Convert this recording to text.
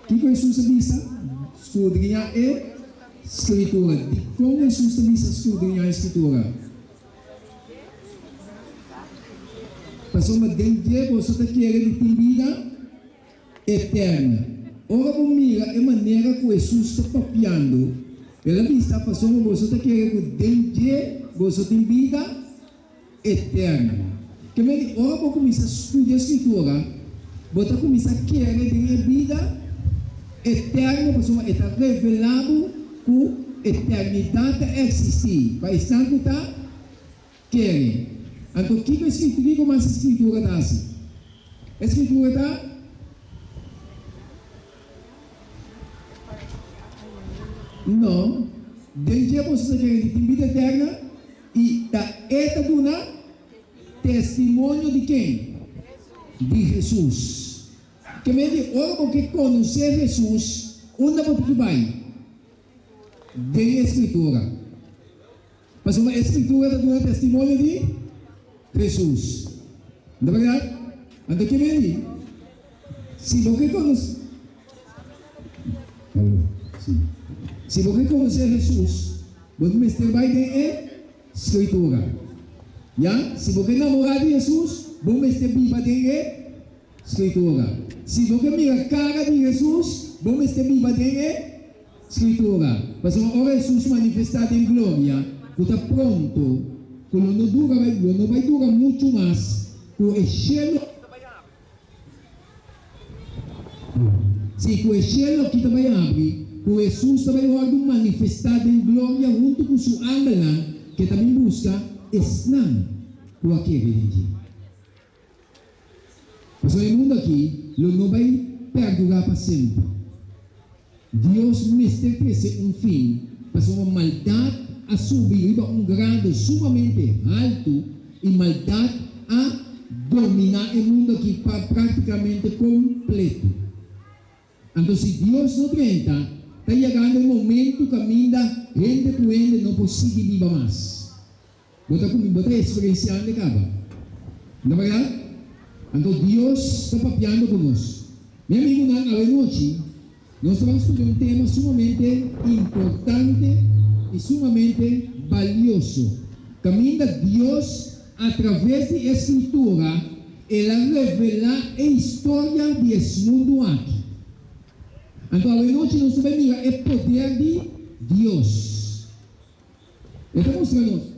Kiko Hesus a bisa? Skudriñá e Skritura. Dikon Hesus ta bisa skudriñá e Skritura? Pasobra den dje boso ta kere di tin bida eterno. Ora bo mira e manera ku Hesus ta papiando, el a bisa, Pasobra boso ta kere ku den dje boso tin bida eterno. Ke medi ora bo kuminsá studia Skritura, bo ta kuminsá kere den e bida eterno pasobra e ta revelá bo ku eternidat ta eksistí pa esnan ku ta kere. Anto kiko e Skritura, kiko mas e Skritura ta hasi? E Skritura ta. No, den dje boso ta kere di tin bida eterna? I ta E ta duna testimonio di ken? Di Hesus. Ke men di ora bo ke konosé Hesus, unda bo tin ki bai? Den e Skritura. Pasobra e Skritura ta duna testimonio di Hesus. No ta bèrdat? Anto ke men di, si bo ke konosé. Si bo ke konosé Hesus, bo mester bai den e Skritura. Ya, si bo ke namorá di Hesus, bo mester biba den e Skritura. Si bo ke mira kara di Hesus, bo mester biba den e Skritura. Pasobra ora Hesus manifestá den gloria, ku ta pronto, ku lo no dura, lo no bai dura muchu mas, ku e shelu. Sí, ku e shelu aki ta bai abri, ku Hesus ta bai wòrdu manifestá den gloria huntu ku su angelnan ke ta bin buska esnan ku a kere den dje. Pasobra e mundu aki lo no bai pèrdurá pa semper. Dios mester trese un fin pasobra maldat a subi riba un grado sumamente haltu i maldat a dominá e mundu aki pa práktikamente kompleto. Anto si Dios no drenta, ta yegando e momentu kaminda hende ku hende no por sigui biba mas. Bo ta bo ta experienciando e caba. No ta verdad? Anto Dios ta papiando cu nos. Mi amigunan, awe nochi nos ta ban studia un tema sumamente importante y sumamente balioso. Caminda Dios a traves di e Scritura El a revela e historia di es mundu aki. Anto awe nochi nos ta bai mira e poder di Dios. E ta mustra nos.